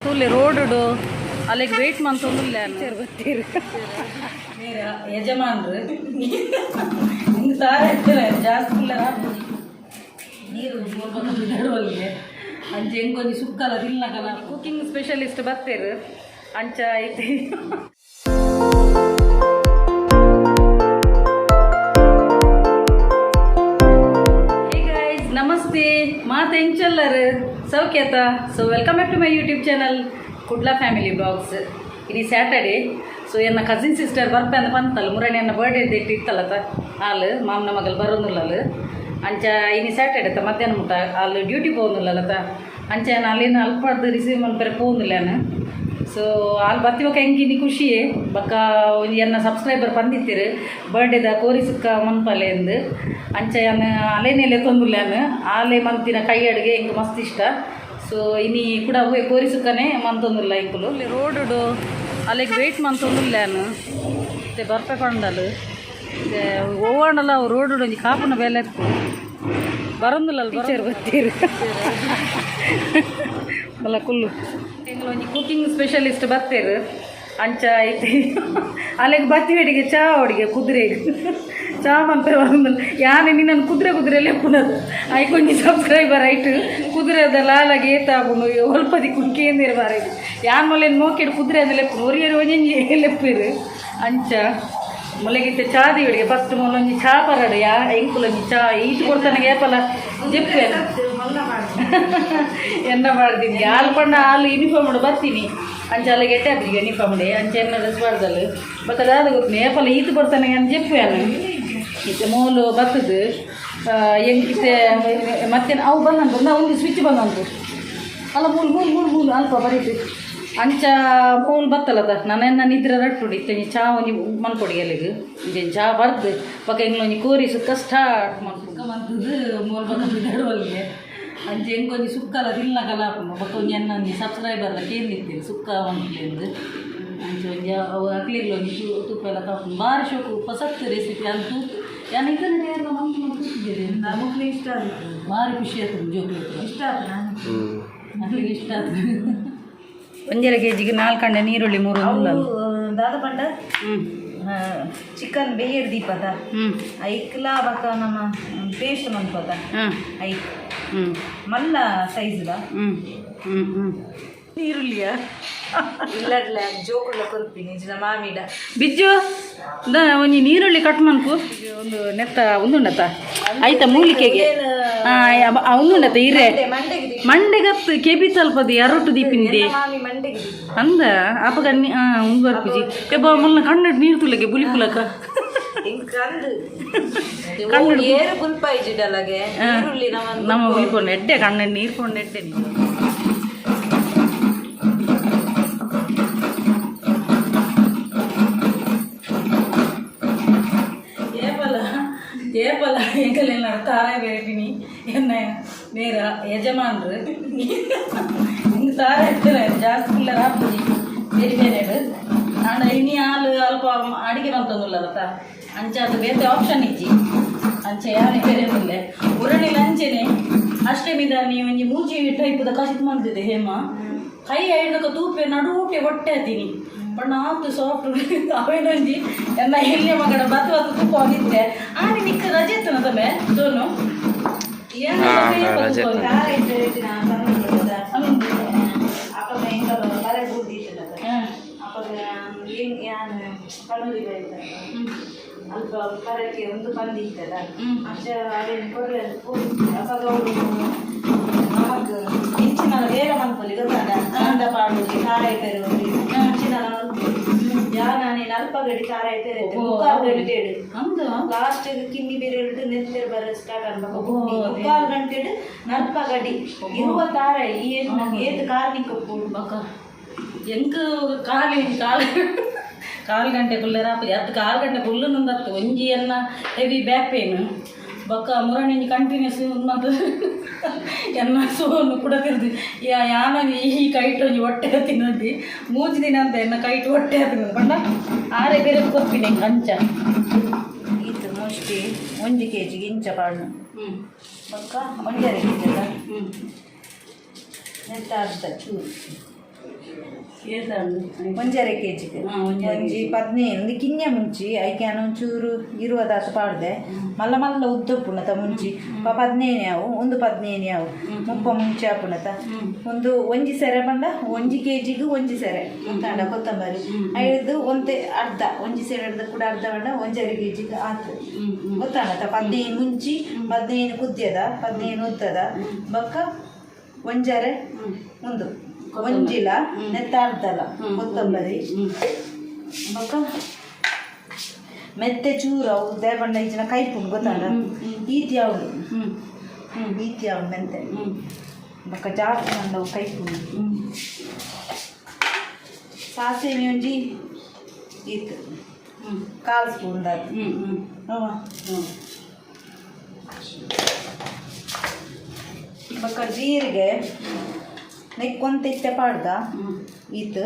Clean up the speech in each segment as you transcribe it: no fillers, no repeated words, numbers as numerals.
ತೂಲೆ ರೋಡುಡು ಅಲ್ಲಿಗೆ ವೆಯ್ಟ್ ಮಂತೊಂದುಲ್ಲ ಬತ್ತೀರು ಯಜಮಾನ್ರು ಹಿಂಗೆ ಸಾರ ಇರ್ತಾರೆ ಜಾಸ್ತಿ ಇಲ್ಲ. ನೀರು ನಡುವಲ್ಲಿಗೆ ಅಂಚೆ ಹೆಂಗೊಂಜಿ ಸುಕ್ಕಲ ತಿನ್ನಕಲ ಕುಕಿಂಗ್ ಸ್ಪೆಷಲಿಸ್ಟ್ ಬತ್ತೇರು ಅಂಚ ಐತಿ. Hey guys, namaste. ಮಾತ ಎಂಚಲ್ಲರ್ ಸೌಖ್ಯತ? So welcome back to my YouTube channel Kudla family blogs. ಇನಿ ಸ್ಯಾಟರ್ಡೆ, ಸೊ ಎನ್ನ ಕಸಿನ್ ಸಿಸ್ಟರ್ ಬರ್ಪೆ ಅಂದ ಪಂತಲ್ಲ. ಮುರಣಿ ಎನ್ನ ಬರ್ಡೇ ಡೇಟ್ ಇತ್ತಲ್ಲತ, ಆಲ್ ಮಾಮನ ಮಗಲ್ ಬರೋನುಲ್ಲಲ್. ಅಂಚ ಇನಿ ಸ್ಯಾಟರ್ಡೆ ತ ಮಧ್ಯಾಹ್ನ ಮುಟ್ಟ ಆಲ್ ಡ್ಯೂಟಿ ಪೋವೊಂದುಲ್ಲತ. ಅಂಚ ಅಲ್ಲಿನ ಅಲ್ಪಡ್ದು ರಿಸೀವ್ ಮನ್ಪೆರೆ ಪೋವೊಂದುಲ್ಲ. ಸೊ ಆಲ್ ಬತ್ತಿಬೊಕ ಎಂಕಿನಿ ಖುಷಿಯೇ. ಬೊಕ್ಕ ಒಂಜಿ ಎನ್ನ ಸಬ್ಸ್ಕ್ರೈಬರ್ ಪಂದಿತ್ತೆರ್, ಬರ್ಡೇದ ಕೋರಿ ಸುಕ್ಕ ಮನ್ಪಲೆ ಎಂದ್. ಅಂಚ ಯಾನ್ ಅಲೆನೆಲೆ ತೊಂದುಲ್ಲಾನ್. ಆಲೆ ಮಂತಿನ ಕೈ ಅಡುಗೆ ಎಂಕ್ ಮಸ್ತ್ ಇಷ್ಟ. ಸೊ ಇನಿ ಕೂಡ ಅವ್ವೆ ಕೋರಿ ಸುಕ್ಕನೆ ಮಂತೊಂದುಲ್ಲ ಎಂಕುಲು. ರೋಡುಡು ಅಲೆಗ್ ವೆಯ್ಟ್ ಮಂತೊಂದುಲ್ಲಾನ್. ಇತ್ತೆ ಬರ್ಪೆ ಪಂಡಲ್. ಓವಾಂಡಲ ಅವು ರೋಡುಡು ಒಂಜಿ ಕಾಪುನ ಬೇಲೆ ಇಪ್ಪು ಬರೊಂದುಲ್ಲ. ಟೀಚರ್ ಬತ್ತೀರು ಬಲ ಕುಲ್ಲು. ಎಂಗ್ಲ ಒಂಜಿ ಕುಕಿಂಗ್ ಸ್ಪೆಷಲಿಸ್ಟ್ ಬತ್ತೇರು. ಅಂಚ ಐತಿ ಅಲೆಗ್ ಬತ್ತಿ ಚಾ ಅಡಿಗೆ ಕುದುರೆಗ್ ಚಾ ಮನ್ಪೆರೆ ಬರೊಂದುಲ್ಲ. ಯಾನ್ ನಿನ್ನನ್ನು ಕುದುರೆ ಕುದುರೆ ಲೆಪ್ಪುನದು. ಐಕೊಂಜಿ ಸಬ್ಸ್ಕ್ರೈಬರ್ ಐಟ್ ಕುದುರೆದ ಲಾಲಾಗೆ ಏತ್ ಆಪುಂಡು, ಒಲ್ಪ ದಿಕ್ಕುಂಡು ಕೇಂದಿರ ಬಾರೈದು. ಯಾನ್ ಮೊಲೆನ್ ಮೋಕೆಡ್ ಕುದುರೆ ಅಂದ್ ಲೆಪ್ಪುನು, ಒರಿಯರು ಒಂಜೊಂಜಿ ಲೆಪ್ಪಿರು. ಅಂಚ ಮೊಲೆಗಿತ್ತೆ ಚಾ ದಿವಡಿಗೆ. ಫಸ್ಟ್ ಮೊಲೊಂಜಿ ಚಾ ಪರಡು. ಯಾ ಎಂಕುಲೊಂಜಿ ಚಾ ಈಟ್ ಕೊಡ್ತಾನೆ ಏಪಲ ಜೆಪ್ಪೆ ಎನ್ನ ಮಾಡ್ತೀನಿ. ಹಾಲು ಪಂಡ ಹಾಲು ಯೂನಿಫಾರ್ಮ್ ಬರ್ತೀನಿ. ಅಂಚ ಅಲ್ಲಿಗೆ ಎಟ್ಟೆ ಆತ್ರಿ ಯೂನಿಫಾರ್ಮ್. ಅಂಚ ಎನ್ನ ಡ್ರೆಸ್ ಮಾಡ್ದಲ್. ಬೊಕ್ಕ ದಾದ ಗೊತ್ತು, ಏಪಲ ಈತ್ ಕೊಡ್ತಾನೆ ಅಂತ ಜೆಪ್ಪೆ. ಇತ್ತೆ ಮೋಲು ಬತ್ತದು ಎಂಕಿತ್ತೆ. ಮತ್ತೆ ಅವು ಬಂದಂತು ನಾ ಒಂದು ಸ್ವಿಚ್ ಬಂದಂತು ಅಲ್ಲ. ಮೂಲು ಮೂಲು ಮೂಲು ಮೂಲು ಅಲ್ಪ ಬರೀತು. ಅಂಚ ಮೂಲು ಬತ್ತಲ್ಲದ ನಾನು ನಿದ್ರೆ ರಟ್ಟುಡು. ಇತ್ತೆ ಒಂಜಿ ಚಾ ಒಂಜಿ ಮನ್ಪೊಡಿ ಅಲ್ಲಿಗೆ. ಒಂಜಿ ಚಾ ಬರ್ದು ಬೊಕ್ಕ ಎಂಗ್ಲ ಒಂಜಿ ಕೋರಿ ಸುಕ್ಕ ಸ್ಟಾರ್ಟ್ ಮನ್ಪು ಮಂತದ್ದು. ಮೋಲ್ ಬೊಕ್ಕ ನಡುವಲ್ಲಿಗೆ ಅಂಚ ಎಂಕೊಂಜಿ ಸುಕ್ಕಲ ತಿನ್ನಕಲ ಆಪುಂಡು. ಬೊಕ್ಕ ಒಂಜಿ ಎನ್ನ ಒಂಜಿ ಸಬ್ಸ್ಕ್ರೈಬರ್ಲ ಕೇಂದಿತ್ತೆರ್ ಸುಕ್ಕ ಮನ್ಪುಲೆಂದು. ಅಂಚ ಒಂಜಿ ಅವು ಅಕ್ಲೆಗ್ಲ ಒಂಜಿ ತುಪ್ಪ ಎಲ್ಲ ತಾಪುಂಡು. ಬಾರಿ ಶೋಕು ಪಸತ್ ರೆಸಿಪಿ ಅಂತ ತೂತು ಯಾನ್ ಇದನ್ನ ಎಲ್ಲ ಮಂತು ಮಂತು ತೂತಿದ್ದೇನೆ. ನಮಗ್ಲೂ ಇಷ್ಟ ಆಗುತ್ತೆ. ಭಾರಿ ಖುಷಿ ಆಯ್ತು ಜೋಕ್ಲೆಗ್. ಇಷ್ಟ ಆಯ್ತು ನಾನು. ಅಕ್ಲೆಗ್ ಇಷ್ಟ ಆಯ್ತು. ಒಂಜರೆ ಕೆ ಜಿಗೆ ನಾಲ್ಕು ಕಂಡೆ ನೀರುಳ್ಳಿ ಮೂರು ಮುಲ್ಲಲ್. ದಾದ ಪಂಡ ಹ್ಞೂ. ಚಿಕನ್ ಬೇಯಡ್ ದೀಪದ ಐಕ್ಲಾ ಬಕ ನಮ್ಮ ಪೇಸ್ಟ್ ಮನ್ಪದ ಐಕ್ ಮಲ್ಲ ಸೈಜ್ ದ. ಹ್ಞೂ ಹ್ಞೂ ಹ್ಞೂ ನೀರುಳ್ಳಿಯಾ? ಇಲ್ಲಡ್ಲ ಜೋಕುಲ ಕೊರ್ಪಿ ನಿಜ ಮಾಮಿಡ. ಬಿಜ್ಜು the ಒಂಜಿ ನೀರುಳ್ಳಿ ಕಟ್ ಮನ್ಪು. ಒಂದು ನೆತ್ತ ಒಂದುಂಡತ ಆಯ್ತಾ ಮೂಲಿಕೆಗೆ ಒಂದುಂಡತ ಇರೆ. ಮಂಡೆಗೆ. ಮಂಡೆಗತ್ತು ಕೆಬಿ ತಲ್ಪದಿ ಅರೊಟ್ಟು ದೀಪಿಂದೆ. ಮಾಮಿ ಮಂಡೆಗೆ ದೀಪ. ಅಂದ ಅಪಗ ಉಂದು ಬರ್ಪುಜಿ ಎಬ್ಬ ಮುಲ್ಲ ಕಣ್ಣು ನೀರು ತುಲಗೆ ಬುಲಿಪುಲಕ. ಇಂಕ್ ಕಂದು ಏರು ಗುಲ್ಪ ಇಜಿಡಲಗೆ ಈರುಳ್ಳಿ ನಮ್ಮ ನಮ್ಮ ಬುಲಿಪೊಂಡು ಎಡ್ಡೆ ಕಣ್ಣು ನೀರು ಪೊಂಡು ಎಡ್ಡೆ. ಏಪಲ ಏಪಲ ಎಂಕಲೆಲ್ಲ ತಾರಾಯ ಬೇರೆ ಎನ್ನ ನೇರ ಯಜಮಾನ್ರು ಹಿಂಗೆ ತಾರ ಇರ್ತಾರೆ ಜಾಸ್ತಿ ಇಲ್ಲ ರಾಪುಜಿ ಬೇರೆ ಬೇರೆ. ಆಂಡ ಇನಿ ಹಾಲು ಅಲ್ಪ ಅಡಿಗೆ ಮಂತೊಂದುಲ್ಲತ್ತ. ಅಂಚ ಅದು ಬೇತೆ ಆಪ್ಷನ್ ಇಜ್ಜಿ. ಅಂಚ ಯಾನೆ ಬೇರೆ ಉಲ್ಲೆ ಉರಣಿಲ ಅಂಚೆನೆ ಅಷ್ಟಮಿದ ನೀವು ಒಂಜಿ ಮೂಜಿ ಟೈಪುದ ಕಸಿತ್ ಮಂತಿದೆ ಹೇಮ ಕೈ ಐದಕ ತೂಪೆ ನಡುಟೆ ಹೊಟ್ಟೆ ಹತ್ತೀನಿ ಬಣ್ಣ ಆತು ಸಾಫ್ಟ್ ಅವೇನೊಂಜಿ ಎನ್ನ ಎಲ್ಲಿಯ ಮಗಡ ಬತ್ತು ಬತ್ತು ತೂಪ ಹೋಗಿದ್ದೆ. ಆನೆ ನಿಕ್ಕ ರಜೆ ಇತ್ತು ತಮ್ಮೆ ಸೋನು. ರಜೆ ಇತ್ತು. ಖಾರ ಇಟ್ಟು ಅಪ್ಪಗ ಎಂಕಲ ಬರೆ ಬೂರ್ದಿತ್ತಲ್ಲ. ಅಪ್ಪಗ ಏನ್ ಯಾನ್ ಕಣ್ಣೂರಿಗೆ ಅಲ್ಪ ಪರಕ್ಕೆ ಒಂದು ಪಂದಿ ಇತ್ತಲ್ಲ. ಅಂಚ ಅವೇನು ಕೊರ್ರೆ ಅಪ್ಪಗ ಅವರು ನಮಕ್ ಇಂಚಿನ ಬೇರೆ ಮನ್ಪೊಲಿ ಗೊತ್ತಾಗ ಕಾಂದ ಪಾಡೋಲಿ ಖಾರ ಇಪ್ಪೆರೋಲಿ ಇಂಚಿನ ಯಾನ್ ನೀನು ಅಲ್ಪ ಗಡಿ ಖಾರ ಇಪ್ಪೆರೆ ಮುಕ್ಕಾಲು ಗಂಟೆ. ಅಂದ. ಲಾಸ್ಟ್ ಕಿನ್ನಿ ಬೇರೆ ನೆತ್ತೆರ್ ಬರ ಸ್ಟಾರ್ಟ್ ಅನ್ಬೇಕು. ಮುಕ್ಕಾಲು ಗಂಟೆಡ್ ನಲ್ಪ ಗಡಿ ಇರುವ ತಾರ ಏನ್ ಏತ್ ಕಾರ್ನಿಕ. ಬೊಕ ಎಂಕ್ ಕಾಲಿ ಕಾಲು ಕಾಲು ಗಂಟೆ ಕುಲ್ಲೆರ ಹತ್ತು ಕಾಲು ಗಂಟೆ ಕುಲ್ಲು ನಂದತ್ತು. ಒಂಜಿ ಎನ್ನ ಹೆವಿ ಬ್ಯಾಕ್ ಪೇನ್. ಬೊಕ್ಕ ಮುರಣಿ ಕಂಟಿನ್ಯೂಸ್ ಮತ್ತು ಎನ್ನ ಸೋನು ಕೂಡ ತಿರ್ದು ಯಾನ ಈ ಕೈಟ್ ಒಂಜಿ ಹೊಟ್ಟೆ ತಿನ್ನೊಂಜಿ ಮೂಜಿ ದಿನ ಅಂತ ಎನ್ನ ಕೈಟ್ ಹೊಟ್ಟೆ ತಿನ್ನೋದು ಪಂಡ ಆರೆ ಬೇರೆ ಕೊರ್ಪಿನಿ ಎಂಕ್ ಅಂಚ. ಈತ್ ಮೋಸ್ಟ್ಲಿ 1 ಕೆ ಜಿಗೆ ಇಂಚ ಪಾಡ್ನು. ಬೊಕ್ಕ 1.5 ಕೆ ಜಿ. ಹ್ಞೂ. ನೆತ್ತ ಅರ್ಧ ಚೂರು. ಏತಾಂಡು? 1.5 ಕೆಜಿಗೆ. ಹಾ, 1.5. ಒಂಜಿ 15. ಒಂದು ಕಿನ್ಯ ಮುಂಚಿ ಐಕೆ ಒಂಚೂರು ಇರುವದಾತ ಪಾಡ್ದೆ. ಮಲ್ಲ ಮಲ್ಲ ಉದ್ದ ಉಪ್ಪುನತ ಮುಂಚಿ 15 ಯಾವು, ಒಂದು 15 ಯಾವು, 30 ಮುಂಚಿ ಆಪುನತ. ಒಂದು ಒಂಜಿ ಸೆರೆ ಪಂಡ 1 ಕೆಜಿಗೆ ಒಂಜಿ ಸೆರೆ ಗೊತ್ತಾಂಡ ಕೊತ್ತಂಬರಿ. ಐದು ಒಂತೆ ಅರ್ಧ, ಒಂಜಿ ಸೆರೆ ಹಿಡ್ದು ಕೂಡ ಅರ್ಧ ಪಂಡ 1.5 ಕೆಜಿಗೆ ಆತು. ಹ್ಮ್ ಹ್ಮ್ ಗೊತ್ತಾಂಡತ? 15 ಮುಂಚಿ, 15 ಕುದ್ಯದ, 15 ಉದ್ದದ, ಬೊಕ್ಕ ಒಂಜರೆ ಒಂದು ಒಂಜಿಲ ನೆತ್ತ ಅರ್ಧಲ ಕೊತ್ತಂಬರಿ. ಬೊಕ್ಕ ಮೆತ್ತೆ ಚೂರು ಅವು ದೇಪಂಡ ಇಜ್ಜಿನ ಕೈಪುಂಡು ಗೊತ್ತಾಂಡ. ಈತಿ ಯಾವುದು? ಹ್ಮ್ ಹ್ಮ್ ಈತಿ ಯಾವು ಮೆಂತೆ. ಬೊಕ್ಕ ಜಾಸ್ತಿ ಮಂಡವು ಕೈಪುಂಡು. ಸಾಸಿವೆ ಒಂಜಿ ಈತ್ ಕಾಲು ಸ್ಪೂನ್ ದಾತು. ಹ್ಮ್ ಹ್ಮ್ ಅವ ಹ್ಮ್. ಬೊಕ್ಕ ಜೀರಿಗೆ ನೆಕ್ಕೊಂತ ಇತ್ತೆ ಪಾಡ್ದ. ಈತ್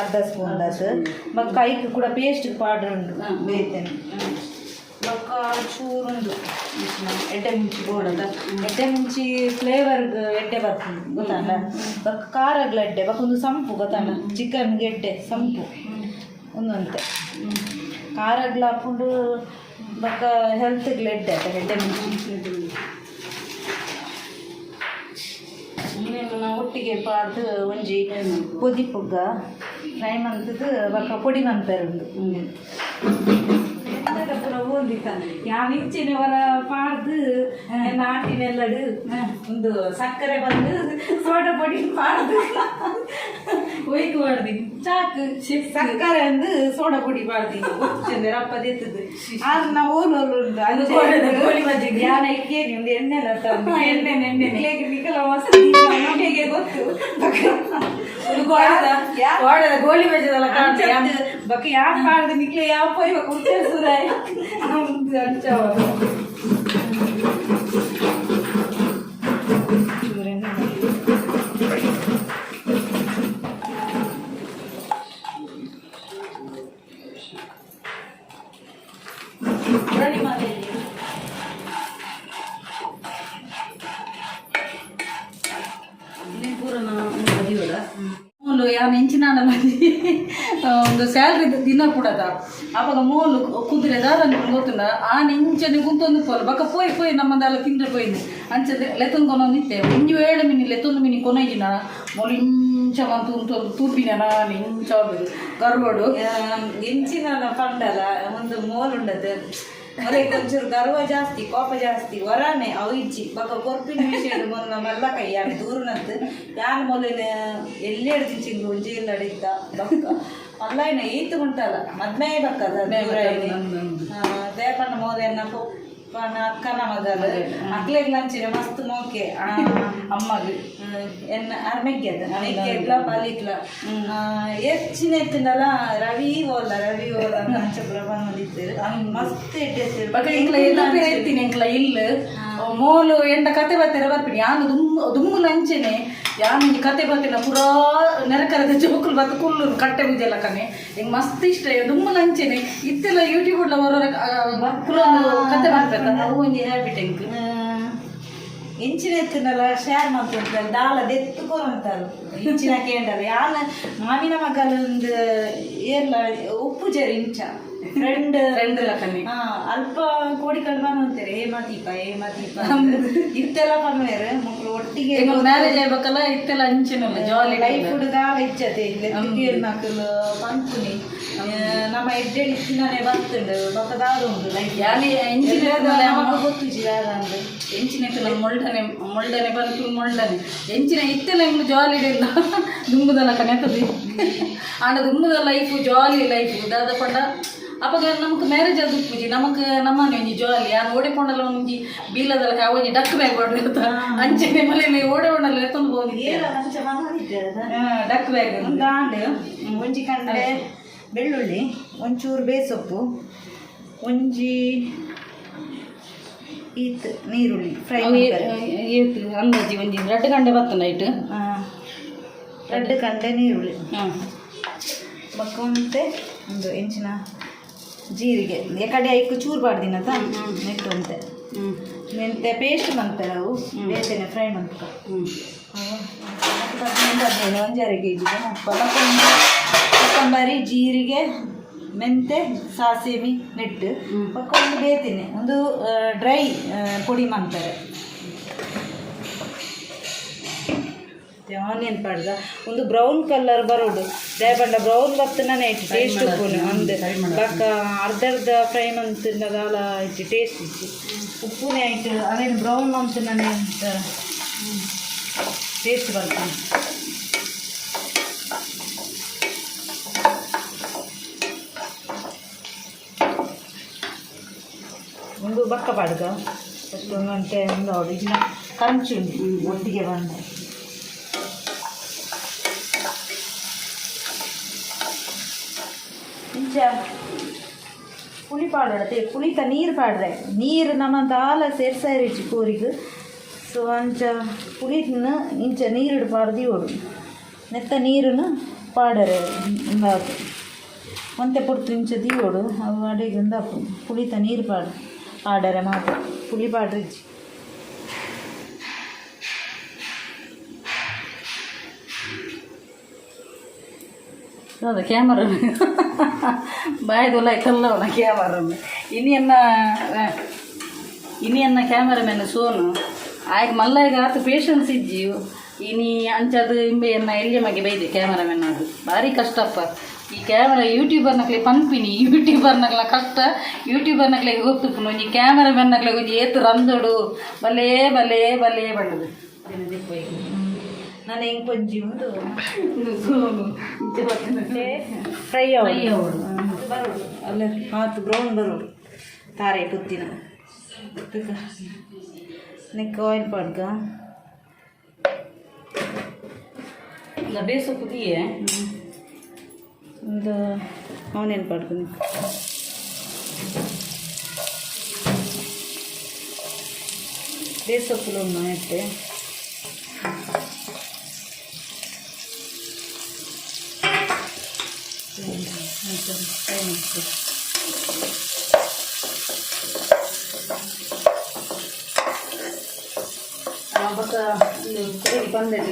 ಅರ್ಧ ಸ್ಪೂನ್ ದಾತು. ಬೊಕ್ಕ ಐಕ್ ಕೂಡ ಪೇಸ್ಟ್ ಪಾಡ್ರ ಉಂಡು ಬೇತೇನೆ. ಬೊಕ್ಕ ಚೂರುಂಡು ಎಡ್ಡೆ ಮುಂಚಿ ಬೋಡದ. ಎಡ್ಡೆ ಮುಂಚಿ ಫ್ಲೇವರ್ಗ್ ಎಡ್ಡೆ ಬರ್ತದೆ ಗೊತ್ತಾಂಡ. ಬೊಕ್ಕ ಖಾರಗ್ಲ ಎಡ್ಡೆ. ಬೊಕ್ಕ ಒಂದು ಸಂಪು ಗೊತ್ತಾಂಡ, ಚಿಕನ್ಗೆ ಎಡ್ಡೆ ಸಂಪು ಒಂದೊಂತೆ. ಖಾರಗ್ಲ ಹಾಕೊಂಡು ಬೊಕ್ಕ ಹೆಲ್ತ್ಗ್ಲ ಎಡ್ಡೆ ಆತ ಎಡ್ಡೆ ಮುಂಚಿ. ಇನ್ನೇನು ನಾವು ಒಟ್ಟಿಗೆ ಪಾಡ್ದು ಒಂಜಿ ಪೊದಿ ಪುಗ್ಗ ಫ್ರೈ ಮಂತದ್ದು. ಬೊಕ್ಕ ಪೊಡಿ ಮನ್ಪೆರುಂಡು. ಪೂರ ಓಂದಿತ್ತ ಯಾನ್ ಇಂಚಿನವರ ಪಾಡ್ದು ನಾಟಿನೆಲ್ಲಡು ಒಂದು ಸಕ್ಕರೆ ಬಂದು ಸೋಡಾ ಪೊಡಿ ಪಾಡ್ದು. ಒಯ್ಕು ಮಾಡ್ದಿ. ಚಾಕ್ ಸಕ್ಕರೆ ಅಂದು ಸೋಡಾ ಪೊಡಿ ಪಾಡ್ದಿ ರಪ್ಪ ದೆತ್ತದು. ಆದ್ರೆ ನಾವು ಓಲು ಓಲು ಉಂಡು. ಅದು ಗೋಳಿ ಬಜ್ಜಿಗೆ. ಯಾನ ಇಕ್ಕೇನಿ ಒಂದು ಎಣ್ಣೆ. ಎಣ್ಣೆ, ಎಣ್ಣೆ. ನಿಖಲ ಮಸ್ತ್ ನಿಮಗೆ ಗೊತ್ತು. ಒಂದು ಗೋಳದ ಗೋಳದ ಗೋಳಿ ಬಜ್ಜಿದಲ್ಲ ಕಾಣ್ತೆ. ಬಕ್ಕ ಯಾಕೆ ಪಾಡ್ದು ನಿಕ್ಲೆ ಯಾವ ಪೋಯ್ ಕುರ್ಚೆ ಸುರಾಯ್ ಅಂಚವ. ರೆಡಿ ಮಾಡಿ. ಇನ್ನೇನ್ ಪೂರ ಅದಿವಲ್ಲ ಮೂಲು ಯಾನ್ ಇಂಚಿನ ಒಂದು ಸ್ಯಾಲ್ರಿ ದಿನ ಕೂಡದ. ಅವಾಗ ಮೂಲು ಕುದುರೆ ದಾದ ಗೊತ್ತುಂಡ. ಆ ಇಂಚನೆ ಕುಂತೊಂದು ಪೋಲು ಬೊಕ್ಕ ಪೋಯ್ ಪೋಯ್ ನಮ್ಮದೆಲ್ಲ ತಿಂದ್ರೆ ಪೋಯಿಂದು ಅಂಚ ಲೆತ್ತೊಂದು ಕೊನೊಂದು ಇತ್ತೆ. ಒಂಜಿ ವೇಳೆ ಮಿನಿ ಲೆತ್ತೊಂದು ಮಿನಿ ಕೊನೈಜಿನ ಮೂಲು ಇಂಚ ಮಂತು ಉಂತೊಂದು ತೂಪಿನ ನಾನು ಇಂಚ ಗರ್ವಡು. ಎಂಚಿನ ಪಂಡಲ ಒಂದು ಮೋಲ್ ಉಂಡದು. ಮೊದಲೇ ಒಂಚೂರು ಗರ್ವ ಜಾಸ್ತಿ, ಕೋಪ ಜಾಸ್ತಿ, ವರಾನೆ ಅವು ಇಜ್ಜಿ. ಬೊಕ್ಕ ಕೊರ್ಪಿನ ವಿಷಯ ಮೊದಲ ಮಲ್ಲ ಕೈ ಯಾನ್ ದೂರನದ್ದು. ಯಾನ್ ಮೊದಲಿನ ಎಲ್ಲಿ ಹಿಡ್ದು ಒಂಜಿ ಎಲ್ಲ ಅಡಿತ್ತ. ಬೊಕ್ಕ ಮಲ್ಲೈನ ಏತ್ ಉಂಟಲ್ಲ ಮದ್ಮೆ ಬಕ್ಕದ. ದೇಪಣ್ಣ ಮೋದೆನ್ನ ಪೊಪ್ಪನ ಅಕ್ಕನ ಮಗಲು ಅಕ್ಲೆಗ್ ಅಂಚಿನ ಮಸ್ತ್ ಮೋಕೆ. ಅಮ್ಮಗ್. ಎನ್ನ ಆರ್ ಮೆಗ್ಗೆದ ಮೆಗ್ಗೆಗ್ಲ ಪಲಿಕ್ಲ ಹೆಚ್ಚಿನ ಎತ್ತಿನಲ್ಲ ರವಿ ಓಲ ರವಿ ಓಲ ಅಂಚ ಪೂರ ಬಂದಿತ್ತೆರ್ ಮಸ್ತ್ ಎಡ್ಡೆ. ಬೊಕ್ಕ ಎಂಕ್ಲ ಎದುರು ಎತ್ತೀನಿ ಎಂಕ್ಲ ಇಲ್ಲು ಮೋಲು ಎಂಡ ಕತೆ ಬತ್ತೆರ ಬರ್ಪಿನಿ. ಯಾನ್ ದುಂಬು ದುಂಬುಲ ಅಂಚೆನೆ ಯಾನ್ ಒಂಜಿ ಕತೆ ಬತ್ತಿನ ಪೂರಾ ನೆರಕರದ ಜೋಕುಲು ಬತ್ತು ಕುಲ್ಲು ಕಟ್ಟೆ ಪೂಜೆ ಕನೆ. ಎಂಕ್ ಮಸ್ತ್ ಇಷ್ಟ ದುಂಬುಲ ಅಂಚೆನೆ. ಇತ್ತೆಲ್ಲ ಯೂಟ್ಯೂಬ್ ಹೊರ ಕತೆ ಬರ್ಪೆತ, ಅವು ಒಂಜಿ ಹ್ಯಾಬಿಟ್ ಎಂಕ್. ಇಂಚಿನ ಎತ್ತಿನಲ್ಲ ಶೇರ್ ಮಲ್ತುಂಟಲ್ಲ ದಾಲ ದೆತ್ತು ಕೊರಂತಾರು ಇಂಚಿನ ಕೇಂಡಲ್ಲ. ಯಾನ್ ಮಾಮಿನ ಮಗಲ್ ಒಂದು ಏರ್ಲ ಉಪ್ಪುಜೆರ್ ಇಂಚ ಫ್ರೆಂಡ್. ಫ್ರೆಂಡ್ ಲಕನೆ. ಹಾ, ಅಲ್ಪ ಕೋಡಿಕಲ್ ಬಂದಂತಾರೆ ಹೇಮಾ ದೀಪ ಹೇಮಾ ದೀಪ ಇತ್ತೆಲ್ಲ ಪನ್ವೇರು ಮಕ್ಕಳು ಒಟ್ಟಿಗೆ. ಮ್ಯಾರೇಜ್ ಆಗ್ಬೇಕಲ್ಲ ಇತ್ತೆಲ್ಲ ಅಂಚೆನಲ್ಲ ಜಾಲಿ. ಲೈಫ್ ದಾಲ ಇಚ್ಚತೆ ನಕಲು ಪನ್ಪುನಿ ನಮ್ಮ ಎಡ್ಡೆ ಇತ್ತಿನಾನೆ ಬರ್ತುಂಡು. ಬೊಕ್ಕ ದಾದ ಉಂಡು ಲೈಫ್? ಯಾನೆ ಎಂಚಿನ ನಮಕ್ ಗೊತ್ತುಜಿ ದಾದ ಅಂದ್. ಎಂಚಿನ ಇತ್ತಲ್ಲ ಮೊಲ್ಡನೆ ಮೊಲ್ಡನೆ ಬಂತು ಮೊಲ್ಡನೆ ಎಂಚಿನ ಇತ್ತೆಲ್ಲ ಎಂಗ್ಲು ಜಾಲಿ ಇಲ್ಲ ದುಂಬುದಲ್ಲ ಕನೆತದೆ. ಆಂಡ ದುಂಬುದ ಲೈಫ್ ಜಾಲಿ ಲೈಫ್ ದಾದ ಪಂಡ ಅಪಗ ನಮಕ್ ಮ್ಯಾರೇಜ್ ಅದು ಪೂಜಿ ನಮಕ್ ನಮ್ಮನೆ ಒಂಜಿ ಜಾಲಿ. ಯಾನ್ ಓಡೆ ಪೋಂಡಲ ಒಂಜಿ ಬೀಲದಲ್ಲ ಒಂಜಿ ಡಕ್ ಬ್ಯಾಗ್ ಕೊಡ್ರಿ ಅಂಚನೆ ಮಲೆ ಓಡೆ ಓಡಲ್ಲ ಎತ್ತೊಂದು ಪೋಂದಿತ್ತೆ. ಏರ ಅಂಚ ಮನದಿತ್ತೆ. Duck bag. ಒಂದು ಆಂಡ್ ಒಂಜಿ ಕಂಡೆ ಬೆಳ್ಳುಳ್ಳಿ, ಒಂಚೂರು ಬೇಸೊಪ್ಪು, ಒಂಜಿ ಈತ್ ನೀರುಳ್ಳಿ ಫ್ರೈ. ಏತ್ ಅಂದಾಜಿ? ಒಂಜಿ ರಡ್ಡ್ ಗಂಟೆ ಬತ್ತು ನೈಟ್. ರಡ್ಡ್ ಕಂಡೆ ನೀರುಳ್ಳಿ. ಹ್ಮ್ ಬೊಕ್ಕ ಒಂತೆ ಒಂದು ಎಂಚಿನ ಜೀರಿಗೆ ಎಕಡೆ ಐಕ್ ಚೂರು ಪಾಡ್ದಿನತ ನೆಟ್ಟು ಒಂತೆ ಮೆಂತೆ ಪೇಸ್ಟ್ ಮನ್ಪೆರೆ ಅವು. ಬೇತೆನೆ ಫ್ರೈ ಮನ್ಪ. 15 15 1.5 ಕೆಜಿ 30. ಬೊಕ್ಕ ಕೊತ್ತಂಬರಿ, ಜೀರಿಗೆ, ಮೆಂತೆ, ಸಾಸಿವೆ ನೆಟ್ಟು. ಬೊಕ್ಕ ಒಂದು ಬೇತಿನಿ ಒಂದು ಡ್ರೈ ಪೊಡಿ ಮಾಡ್ತಾರೆ. ಆನಿಯನ್ ಪಾಡ್ದ ಒಂದು ಬ್ರೌನ್ ಕಲರ್ ಬರೋಡು. ದಾಯೆ ಬ್ರೌನ್ ಬತ್ತನೇ ಇಟ್ಟು ಟೇಸ್ಟ್ ಉಪ್ಪುನು ಅಂದ್. ಬೊಕ್ಕ ಅರ್ಧ ಅರ್ಧ ಫ್ರೈ ಮಂತಿಂದ ಇಟ್ಟು ಟೇಸ್ಟ್ ಇತ್ತು ಉಪ್ಪುನೇ ಆಯ್ತು. ಅವೇನು ಬ್ರೌನ್ ಮಂತಿನೇ ಅಂತ ಟೇಸ್ಟ್ ಬರ್ತದೆ. ಒಂದು ಬಕ್ಕ ಪಾಡ್ಗ ಫಸ್ಟ್ ಒಂದು ಗಂಟೆ ಒಂದು ಅವಳು ಇನ್ನು ಕಂಚು ಒಟ್ಟಿಗೆ ಬಂದ. ಇಂಚ ಪುಳಿ ಪಾಡೋಡತೆ, ಪುಳಿತ ನೀರು ಪಾಡ್ರೆ ನೀರು ನಮ್ಮ ದಾಲ ಸೇರ್ಸಾಯಿರಿಚಿ ಕೋರಿಗ್. ಸೊ ಅಂಚ ಪುಳಿನ ಇಂಚ ನೀರು ಪಾಡ್ದು ಓಡು ನೆತ್ತ ನೀರನ್ನು ಪಾಡರೆ ಉಂದಾತು. ಒಂತೆ ಪೊರ್ತು ಇಂಚ ದೀವೊಡು, ಅವು ಅಡೆಗೆ ಉಂದಾಪು. ಪುಳಿತ ನೀರು ಪಾಡು ಪಾಡರೆ ಮಾತ್ರ, ಪುಳಿ ಪಾಡ್ರಿಜ್ಜಿ. ಅದು ಕ್ಯಾಮರಾ ಬಾಯ್ದೊಲ್ಲ ಕಲ್ಲವನ ಕ್ಯಾಮರಾ. ಇನಿ ಎನ್ನ ಇನಿ ಎನ್ನ ಕ್ಯಾಮರಾಮ್ಯಾನ್ ಸೋನು ಆಯ್ಕೆ ಮಲ್ಲ ಆತ ಪೇಷನ್ಸ್ ಇಜ್ಜಿ. ಇನಿ ಅಂಚದು ಇಂಬೆ ಎನ್ನ ಎಲ್ಯ ಮಗೆ ಬೈದೆ ಕ್ಯಾಮರಾಮ್ಯಾನ್. ಅದು ಭಾರಿ ಕಷ್ಟಪ್ಪ ಈ ಕ್ಯಾಮರಾ. ಯೂಟ್ಯೂಬರ್ನಕ್ಲೆ ಪನ್ಪಿನಿ, ಯೂಟ್ಯೂಬರ್ನಕ್ಲ ಕಷ್ಟ ಯೂಟ್ಯೂಬರ್ನಕ್ಲೆ ಗೊತ್ತುಪ್ಪುನು. ಒಂಜಿ ಕ್ಯಾಮರಾಮ್ಯಾನ್ನಕ್ಲೆ ಒಂಜಿ ಏತು ರಂದೊಡು. ಬಲೇ ಬಲೇ ಬಲೇ ಬಣ್ಣದು. ನಾನು ಹೆಂಗೆ ಕೊಂಜಿ ಉಂದು ಸೋನು ಇಂಚ ಬತ್ತಿನ. ಫ್ರೈ. ಫ್ರೈ ಆವೊಡು. ಬರೋಡು ಅಲ್ಲ, ಆತು ಬ್ರೌನ್ ಬರೋಡು. ತಾರೆ ಪುತ್ತಿನ ನೆಕ್ ಆಯಿಲ್ ಪಾಡ್ಗ. ಇಲ್ಲ, ಬೇಸೊಪ್ಪು ದೀಯೆ. ಒಂದು ಆನಿಯನ್ ಪಾಡ್ಕೊಂಡು ಬೇಸೊಪ್ಪುಲು ಒಂದು ಇಟ್ಟೆ. ಫ್ರೈ ಮಾಡ್ಕೊ. ಬೊಕ್ಕ ಒಂದು ಬಂದೆಟ್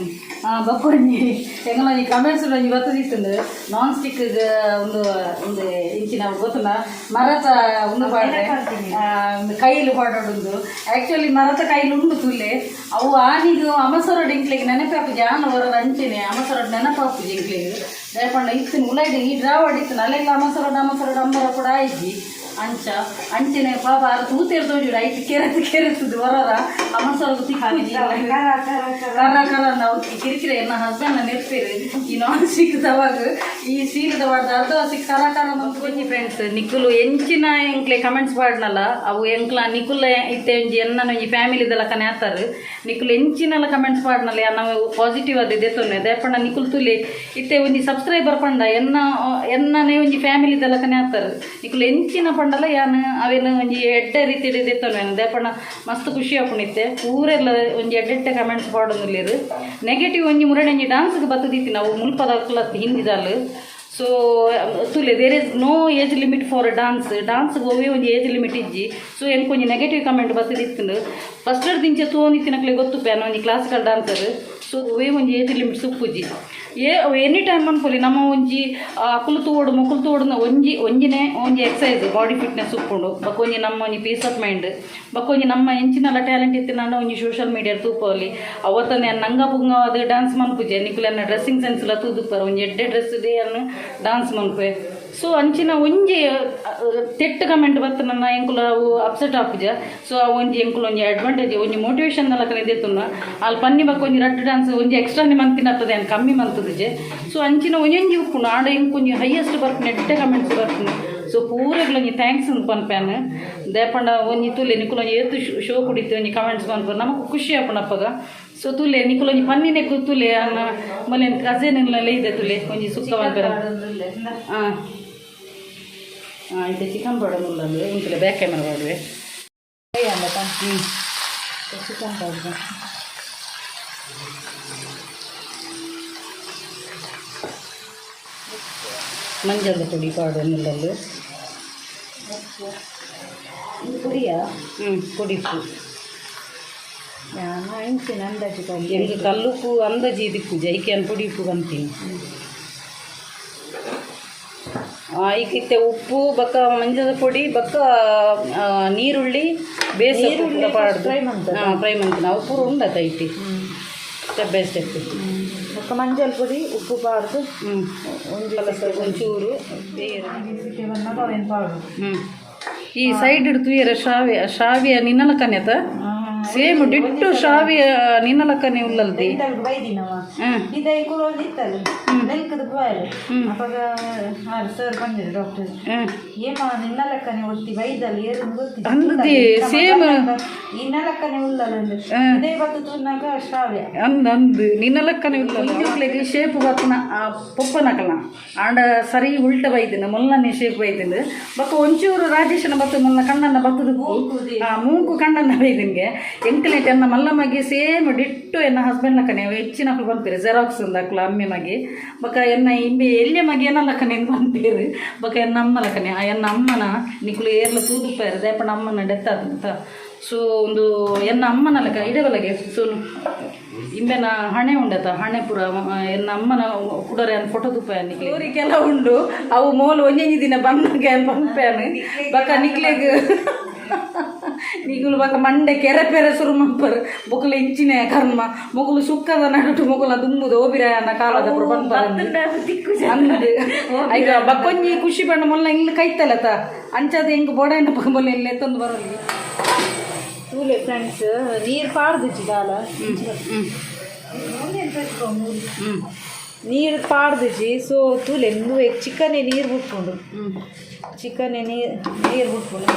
ಬೊಕ್ಕ ಒಂಜಿ ಎಂಗಲ ಒಂಜಿ ಕಮೆಂಟ್ಸ್ ಒಂಜಿ ಬತ್ತದಿತ್ತುಂಡು. ನಾನ್ ಸ್ಟಿಕ್ ಒಂದು ಒಂದು ಇಂಚಿನ ಗೊತ್ತುನ ಮರತ ಒಂದು ಪಾಡ್ರೆ ಒಂದು ಕೈಲು ಪಾಡೋಡುಂದು. ಆ್ಯಕ್ಚುಲಿ ಮರತ ಕೈಲು ಉಂಡು ತುಲೆ. ಅವು ಆನಿಗ್ ಅಮಸರೋಡ್ ಇಂಕ್ಲೆಗ್ ನೆನಪಾಪುಜಿ. ಆನ ಹೊರದ ಅಂಚೆನೆ ಅಮಸರೋಡ್ ನೆನಪಾಪುಜಿ ಇಂಕ್ಲೆಗ್. ದಾಯೆ ಇತ್ತಿನ ಉಲೈಡ್ ಈ ಡ್ರಾವಡ್ ಇತ್ತು ಅಲ್ಲೆಲ್ಲ ಅಮಸರೋಡ್ ಅಮಸರೋಡ್ ಅಮ್ಮರ ಕೂಡ ಆಯ್ಜಿ. ಅಂಚ ಅಂಚೆನೆ ಪಾಪ ಆರು ತೂತೇರ್ ತೋಜುಡು ಐಟ್ ಕೆರೆತು ಕೆರೆತದು ಹೊರರ ಅಮಸರೋಗ್ ತಿಕ್ಕುಜಿ. ಕರ ಕರ ಕರ. ಕರ ಕರ. ನಾವು ಕಿರಿಕಿರಿ ಎನ್ನ ಹಸ್ಬೆಂಡ್ ನೆರ್ಪೇರು. ಈ ನಾನ್ ಸ್ಟಿಕ್ ತವಾಗ ಈ ಸೀಲದ ವಾಡ್ದ ಅರ್ಧ ಸಿಕ್ ಕರ ಕರ. ಒಂಜಿ ಫ್ರೆಂಡ್ಸ್, ನಿಕುಲು ಎಂಚಿನ ಎಂಕ್ಲೆ ಕಮೆಂಟ್ಸ್ ಪಾಡ್ನಲ್ಲ, ಅವು ಎಂಕ್ಲ ನಿಕುಲ ಇತ್ತೆ ಒಂಜಿ ಎನ್ನ ಒಂಜಿ ಫ್ಯಾಮಿಲಿದೆಲ್ಲ ಕನೆ ಆತಾರು. ನಿಕುಲು ಎಂಚಿನಲ್ಲ ಕಮೆಂಟ್ಸ್ ಪಾಡ್ನಲ್ಲ, ನಾವು ಪಾಸಿಟಿವ್ ಅದು ದೆತ್ತೊನ್ನೆ. ದೇಪಂಡ ನಿಕುಲು ತುಲಿ ಇತ್ತೆ ಒಂಜಿ ಸಬ್ಸ್ಕ್ರೈಬರ್ ಪಂಡ ಎನ್ನ ಎನ್ನನೇ ಒಂಜಿ ಫ್ಯಾಮಿಲಿದೆಲ್ಲ ಕನೆ ಆತಾರು. ನಿಕುಲು ಎಂಚಿನ ಪಂಡಲ ಯಾನ್ ಅವೇನು ಒಂಜಿ ಎಡ್ಡೆ ರೀತಿಯಲ್ಲಿ ದೆತ್ತೊನ್ನೆ. ದೇಪಂಡ ಮಸ್ತ್ ಖುಷಿ ಆಪುಂಡಿತ್ತೆ. ಪೂರೆಲ್ಲ ಒಂಜಿ ಎಡ್ಡೆಡ್ಡೆ ಕಮೆಂಟ್ಸ್ ಪಾಡೊಂದುಲ್ಲೆರ್. ನೆಗೆಟಿವ್ ಒಂಜಿ ಮುರಣೆ ಒಂಜಿ ಡಾನ್ಸ್ಗೆ ಬತ್ತದಿತ್ತಿ. ನಾವು ಮುಲ್ಪದಕ್ಲ ಹಿಂದಿದಾಲ್. ಸೊ ತುಲೆ, there is no age limit for dance. ಡಾನ್ಸ್ಗೆ ಒವ್ವೇ ಒಂಜಿ ಏಜ್ ಲಿಮಿಟ್ ಇಜ್ಜಿ. ಸೊ ಎಂಕ್ ಒಂಜಿ ನೆಗೆಟಿವ್ ಕಮೆಂಟ್ ಬತ್ತದಿತ್ತುಂಡು. ಫಸ್ಟ್ ದಿಂಚ ತೂವೊಂದಿತ್ತಿನಕ್ಲೆ ಗೊತ್ತು ಪ್ಯಾನ್ ಒಂಜಿ ಕ್ಲಾಸಿಕಲ್ ಡಾನ್ಸರ್. ಸೊ ಒವ್ವೇ ಒಂಜಿ ಏಜ್ ಲಿಮಿಟ್ ಸುಪ್ಪುಜಿ. ಏ ಎನಿ ಟೈಮ್ ಅನ್ಕೊಲಿ. ನಮ್ಮ ಒಂಜಿ ಅಕುಲು ತೂವೊಡು ಮೊಕುಲು ತೂವೊಡು ಒಂಜಿ ಒಂಜಿನೇ ಒಂಜಿ ಎಕ್ಸಸೈಸ್, ಬಾಡಿ ಫಿಟ್ನೆಸ್ ಉಪ್ಪುಂಡು. ಬೊಕ್ಕ ಒಂಜಿ ನಮ್ಮ ಒಂಜಿ ಪೀಸ್ ಆಫ್ ಮೈಂಡ್. ಬೊಕ್ಕ ಒಂಜಿ ನಮ್ಮ ಎಂಚಿನಲ ಟ್ಯಾಲೆಂಟ್ ಇತ್ತಿನ ಒಂಜಿ ಸೋಷಿಯಲ್ ಮೀಡಿಯಾ ತೂಪೊಲಿ. ಅವತ್ತನೆ ನಂಗ ಪುಂಗ ಅದು ಡಾನ್ಸ್ ಮನ್ಪುಜೆ. ನಿಕುಲೆನ ಡ್ರೆಸ್ಸಿಂಗ್ ಸೆನ್ಸ್ ಲ ತೂದುಪ್ಪರ್. ಒಂಜಿ ಎಡ್ಡೆ ಡ್ರೆಸ್ ಇದೆ ಅನ್ನು ಡಾನ್ಸ್ ಮನ್ಪುವೆ. ಸೊ ಅಂಚಿನ ಒಂಜಿ ತೆಟ್ಟ ಕಮೆಂಟ್ ಬತ್ತ ನನ್ನ ಎಂಕುಲು ಅವು ಅಪ್ಸೆಟ್ ಆಪುಜ. ಸೊ ಅವು ಒಂಜಿ ಎಂಕುಲು ಒಂಜಿ ಅಡ್ವಾಂಟೇಜ್, ಒಂಜಿ ಮೋಟಿವೇಶನ್ ಲಕನೆ ದೆತ್ತುನ. ಅಲ್ಲಿ ಪನ್ನಿ ಬೊಕ್ಕ ಒಂಜಿ ರಡ್ಡ್ ಡಾನ್ಸ್ ಒಂಜಿ ಎಕ್ಸ್ಟ್ರಾನೆ ಮಂತಿನತ್ತದೆ ಅನ್ ಕಮ್ಮಿ ಮಂತುದಿಜೆ. ಸೊ ಅಂಚಿನ ಒಂಜೊಂಜಿ ಉಪ್ಪುಂಡು. ಆಂಡ ಎಂಕ್ ಒಂಜಿ ಹೈಯೆಸ್ಟ್ ಬರ್ಪುನ ಎಡ್ಡೆ ಕಮೆಂಟ್ಸ್ ಬರ್ಪುಂಡು. ಸೊ ಪೂರೆಗ್ಲ ಒಂಜಿ thanks ಅಂದ್ ಪನ್ಪೇನ್. ದೇಪಂಡ ಒಂಜಿ ತುಲೆ ನಿಕುಲು ಒಂಜಿ ಏತ್ ಶೋ ಕುಡಿತು ಒಂಜಿ ಕಮೆಂಟ್ಸ್ ಮನ್ಪುನ ನಮಕ್ ಖುಷಿ ಆಪುಂಡು ಅಪಗ. ಸೊ ತುಲೆ ನಿಕುಲು ಒಂಜಿ ಪನ್ನಿನೆಕ್ ತುಲೆ ಅನ್ನ ಮೊಲೆ ಕಸಿನ್ ಇದೆ. ತುಲೆ ಒಂಜಿ ಸುಕ್ಕ ಮನ್ಪೆರ. ಹಾಂ ಹಾಂ, ಇತ್ತೆ ಚಿಕನ್ ಪೌಡರ್ ಉಲ್ಲಂದು ಉಂತುಲೆ. ಬ್ಯಾಕ್ ಕ್ಯಾಮರಾ ಮಾಡುವೆ. ಫ್ರೈ ಅಂದಪ್ಪ. Chicken powder. ಮಂಜಲ್ ಪುಡಿ ಪೌಡರ್ ಉಲ್ಲಂದು. ಇದು ಪುಡಿಯಾ? ಹ್ಞೂ, ಪೊಡಿ ಉಪ್ಪು. ಇಂಚಿನ ಅಂದಾಜು ಕಲ್ಲು. ಎಂಕ್ ಕಲ್ಲುಪ್ಪು ಅಂದಾಜಿ ದಿಪ್ಪುಜಿ, ಐಕೆ ಪುಡಿ ಉಪ್ಪು ಬಂತೀನಿ. ಐಕಿತ್ತೆ ಉಪ್ಪು ಬೊಕ್ಕ ಮಂಜದ ಪೊಡಿ ಬೊಕ್ಕ ನೀರುಳ್ಳಿ ಬೇಸ. ನೀರುಳ್ಳಿ fry ಮಂತದ? ಫ್ರೈ ಮಂತಿನ ಅವು ಪೂರ ಉಂಡತ ಐತಿ ಸ್ಟೆಪ್ ಬೈ ಸ್ಟೆಪ್. ಬೊಕ್ಕ ಮಂಜಲ್ ಪೊಡಿ, ಉಪ್ಪು ಪಾಡ್ದು ಒಂಜಿ ಒಂಚೂರು. ಸಿಟಿ ಬಂದಾಗ ಅವೇನು ಪಾಡು. ಈ ಸೈಡ್ ತೂಯರ ಶ್ರಾವ್ಯ, ಶ್ರಾವ್ಯ ನಿನ್ನ ಕನ್ಯತ ಸೇಮ್ ಡಿಟ್ಟು ಶ್ರಾವ್ಯ ನಿನ್ನ ಲಕ್ಕನೆ ಉಲ್ಲಲ್ದಿ. ಬೈದಿನವ. ಇದ ಕುಲೊಂದು ಇತ್ತಲ್ಲ ನೆಲ್ಕದ ಬಾಯಲ್. ಅವಾಗ ಸರ್ ಬಂದಿರು ಡಾಕ್ಟರ್. ಏಮ ನಿನ್ನ ಲೆಕ್ಕನೆ ಒತ್ತಿ ಬೈದಲ್ಲಿ ಏರು ಗೊತ್ತಿತ್ತು. ಅಂದದಿ ಸೇಮ್. ಇನ್ನ ಲೆಕ್ಕನೆ ಉಲ್ಲಲ್ಲ. ಇದೇ ಬತ್ತು ತೂನಾಗ ಶ್ರಾವ್ಯ. ಅಂದ್ ಅಂದ್ ನಿನ್ನ ಲೆಕ್ಕನೆ ಉಲ್ಲ. ಶೇಪ್ ಬತ್ತನ ಪೊಪ್ಪನಕಲ್ನ ಆಂಡ ಸರಿ ಉಲ್ಟ ಬೈದಿನ ಮೊಲ್ಲನೆ ಶೇಪ್ ಬೈದಿನ. ಬೊಕ್ಕ ಒಂಚೂರು ರಾಜೇಶನ ಬತ್ತು ಮೊಲ್ಲ ಕಣ್ಣನ್ನ ಬತ್ತದ ಮೂಗು ಕಣ್ಣನ್ನ ಬೈದಿನ್ಗೆ. ಎಂಕಲೇಟ್ ಎನ್ನ ಮಲ್ಲಮ್ಮಗೆ ಸೇಮ್ ಡಿಟ್ಟು ಎನ್ನ ಹಸ್ಬೆಂಡ್ ಲಕ್ಕನೆ ಹೆಚ್ಚಿನ ಅಕ್ಲು ಬಂತೀರಿ. ಜೆರಾಕ್ಸ್ ಒಂದು ಅಕ್ಲು ಅಮ್ಮೆ ಮಗೆ. ಬೊಕ್ಕ ಎನ್ನ ಇಂಬೆ ಎಲ್ಯ ಮಗೆ ಏನ ಲಕ್ಕನೆ ಬಂತೀರಿ. ಬೊಕ್ಕ ಎನ್ನ ಅಮ್ಮ ಲಕ್ಕನೆ. ಆ ಎನ್ನ ಅಮ್ಮನ ನಿಕುಲು ಏರ್ಲ ತೂದುಪ್ಪಾರ ದೇಪಣ್ಣ ಅಮ್ಮನ ಡೆತ್ ಆದಂತ. ಸೊ ಒಂದು ಎನ್ನ ಅಮ್ಮನ ಲೆಕ್ಕ ಇಡಬಲಗೆ. ಸೊ ಇಂಬೆನ ಹಣೆ ಉಂಡತ ಹಣೆ ಪೂರ ಎನ್ನ ಅಮ್ಮನ ಕುಡರೆ ಫೋಟೋ ತುಪ್ಪ ನಿಕ್ಲೆ ಉಂಡು. ಅವು ಮೋಲು ಒಂಜೊಂಜಿ ದಿನ ಬಂದಾಗ ಪಂಪ್ಯಾನು. ಬೊಕ್ಕ ನಿಕ್ಲೆಗ್ ನಿಗುಲು ಬೊಕ್ಕ ಮಂಡೆ ಕೆರೆ ಪೆರೆ ಸುರು ಮನ್ಪರು. ಬೊಕುಲು ಇಂಚಿನ ಕರ್ಮ ಮೊಗುಲು ಸುಕ್ಕದ ನಡುಟು ಮೊಗುಲ ದುಂಬುದು ಓಬಿರಾಯನ ಕಾಲದ ಪೂರ ಪನ್ಪರ ಅಂದ್. ಐಕ ಬಕ್ಕೊಂಜಿ ಖುಷಿ ಪಂಡ ಮೊಲ್ಲ ಇಂಗ್ಲ ಕೈತಲತ ಅಂಚಾದ ಎಂಕ್ ಬೋಡಾಯಿನ ಮೊಲ್ಲ ಇಲ್ಲಿ ಎತ್ತೊಂದು ಬರಲಿ. ತೂಲೆ ಫ್ರೆಂಡ್ಸ್, ನೀರು ಪಾಡ್ದಿಜ್ಜಿ ದಾಲ. ನೀರು ಪಾಡ್ದಿಜ್ಜಿ. ಸೊ ತೂಲೆ ಇಂದು ಚಿಕನ್ ನೀರು ಬಿಟ್ಕೊಂಡು, ಚಿಕನ್ ನೀರು ನೀರು ಬಿಟ್ಕೊಂಡು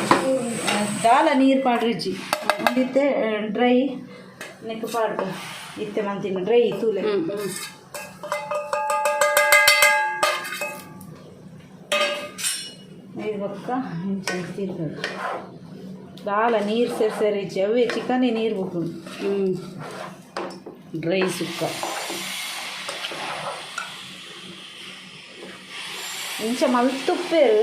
ದಾಲ ನೀರು ಪಾಡ್ರಿಜ್ಜಿ. ಒಂದಿತ್ತೆ ಡ್ರೈ ನೆಕ್ ಪಾಡ್ದು ಇತ್ತೆ ಮಂತಿನ ಡ್ರೈ ತೂಲೆ. ನೀರು ಬೊಕ್ಕ ಇಂಚ ತಿರ್ಗದು. ದಾಲ ನೀರು ಸೇರಿ ಸೇರಿ ಇಜ್ಜಿ, ಅವೇ ಚಿಕನೇ ನೀರು ಬಿಟ್ಕೊಂಡು. ಡ್ರೈ ಸುಕ್ಕ. ಇಂಚ ಮಲ್ತುಪ್ಪೇರು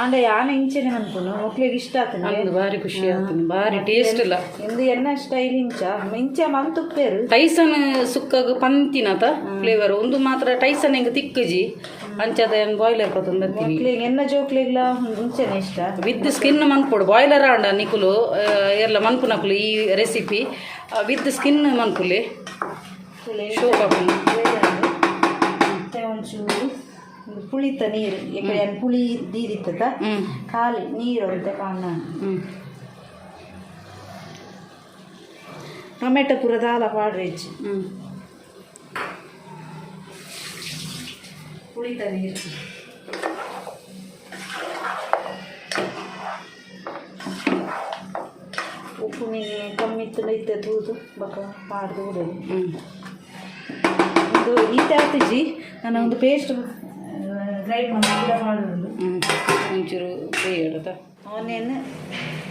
ಆಂಡ ಯಾನ ಇಂಚೆನೆ ಮನ್ಪುನು, ಮಕ್ಳಿಗೆ ಇಷ್ಟ ಆತನೆ. ಅಂದ್ ಭಾರಿ ಖುಷಿ ಆಗ್ತದೆ, ಭಾರಿ ಟೇಸ್ಟ್ ಇಲ್ಲ. ಇಂದು ಎನ್ನ ಸ್ಟೈಲ್ ಇಂಚ ಇಂಚ ಮಲ್ತುಪ್ಪೇರು. ಟೈಸನ್ ಸುಕ್ಕಗ್ ಪಂತಿನತ ಫ್ಲೇವರ್ ಒಂದು ಮಾತ್ರ ಟೈಸನ್ ಹೆಂಗೆ ತಿಕ್ಕುಜಿ ಅಂಚದ ಏನು ಬಾಯ್ಲರ್ ಪತ್ತೊಂದು ಬರ್ತೀನಿ. ಮಕ್ಳಿಗೆ ಎನ್ನ ಜೋಕ್ಲಿಗ್ಲ ಇಂಚೆನೆ ಇಷ್ಟ. ವಿತ್ ಸ್ಕಿನ್ ಮನ್ಪೊಡು ಬಾಯ್ಲರ್ ಆಂಡ ನಿಕುಲು ಏರ್ಲ ಮನ್ಪುನಕುಲು ಈ ರೆಸಿಪಿ ವಿತ್ ಸ್ಕಿನ್ ಮನ್ಪುಲೆ ಶೋಕ್ ಆಪುಂಡು. ಮತ್ತೆ ಒಂಚೂರು ಪುಳಿತ ನೀರು, ಯಾಕಂದ್ರೆ ಪುಳಿ ದೀರಿತ್ತದ. ಖಾಲಿ ನೀರು ಅಂತ ಕಾಣ. ಟೊಮೆಟೊ ಪೂರ ದಾಲ ಪಾಡ್ರೆಜ್ಜಿ. ಪುಳಿತ ನೀರು. ಉಪ್ಪು ಮೀನು ಕಮ್ಮಿ ಇತ್ತು ಇತ್ತೆ ತೂದು ಬೊಕ್ಕ ಪಾಡ್ದು ಬಿಡೋದು. ಒಂದು ಈತೆ ಆತಿಜಿ, ನಾನು ಒಂದು ಪೇಸ್ಟ್ ಗ್ರೈಂಡ್ ಮಾಡಿ ಕೂಡ ಮಾಡೋದು. ಒಂಚೂರು ಫ್ರೈ ಇಡೋದ. ಆನಿಯನ್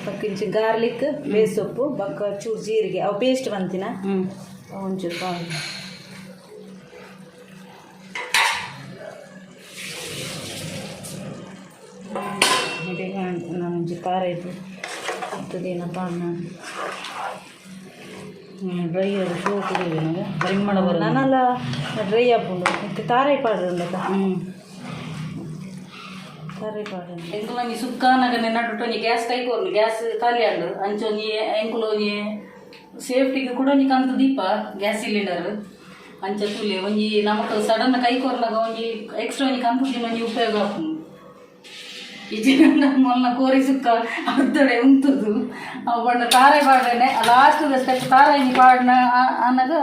ಬೊಕ್ಕ ಇಂಚಿ ಗಾರ್ಲಿಕ್, ಬೇಸೊಪ್ಪು ಬೊಕ್ಕ ಚೂರು ಜೀರಿಗೆ, ಅವು ಪೇಸ್ಟ್ ಬಂತಿನ. ಒಂಚೂರು ಪಾಡು. ನಾನು ಒಂಚೂರು ಖಾರ ಇದ್ದು ದಿನ ಪಾಡ್ ನಾನು. ಡ್ರೈ ಅದು ಶೋ ನಾವು ಪರಿಮಳ ಬರೋದು. ನನಲ ಡ್ರೈ ಆಪುಂಡು ಇತ್ತೆ ತಾರೈ ಪಾಡ್ರಂಡತ. ತಾರೈ ಪಾಡ್ರಂಡ. ಎಂಕುಲು ಒಂಜಿ ಸುಕ್ಕಾನಗ ನಡುಟು ಒಂಜಿ ಗ್ಯಾಸ್ ಕೈ ಕೊರ್ನು, ಗ್ಯಾಸ್ ಖಾಲಿ ಆಂಡ್. ಅಂಚ ಒಂಜಿ ಎಂಕುಲು ಒಂಜಿ ಸೇಫ್ಟಿಗೆ ಕೂಡ ಒಂಜಿ ಕಂತು ದೀಪ ಗ್ಯಾಸ್ ಸಿಲಿಂಡರ್. ಅಂಚ ತೂಲೆ ಒಂಜಿ ನಮಕ್ ಸಡನ್ ಕೈ ಕೊರ್ನಾಗ ಒಂಜಿ ಎಕ್ಸ್ಟ್ರಾ ಒಂಜಿ ಕಂತು ದಿನ ಒಂಜಿ ಉಪಯೋಗ ಆಪುಂಡು. ಇಜ್ಜಿ ಮೊಲ್ಲ ಕೋರಿ ಸುಕ್ಕ ಅರ್ಧಡೆ ಉಂತುದು. ಅವು ಬಣ್ಣ ತಾರೆ ಪಾಡನೆ ಲಾಸ್ಟ್ ಸ್ಟೆಪ್ ತಾರ ಒಂಜಿ ಪಾಡ್ನ ಅನ್ನಗ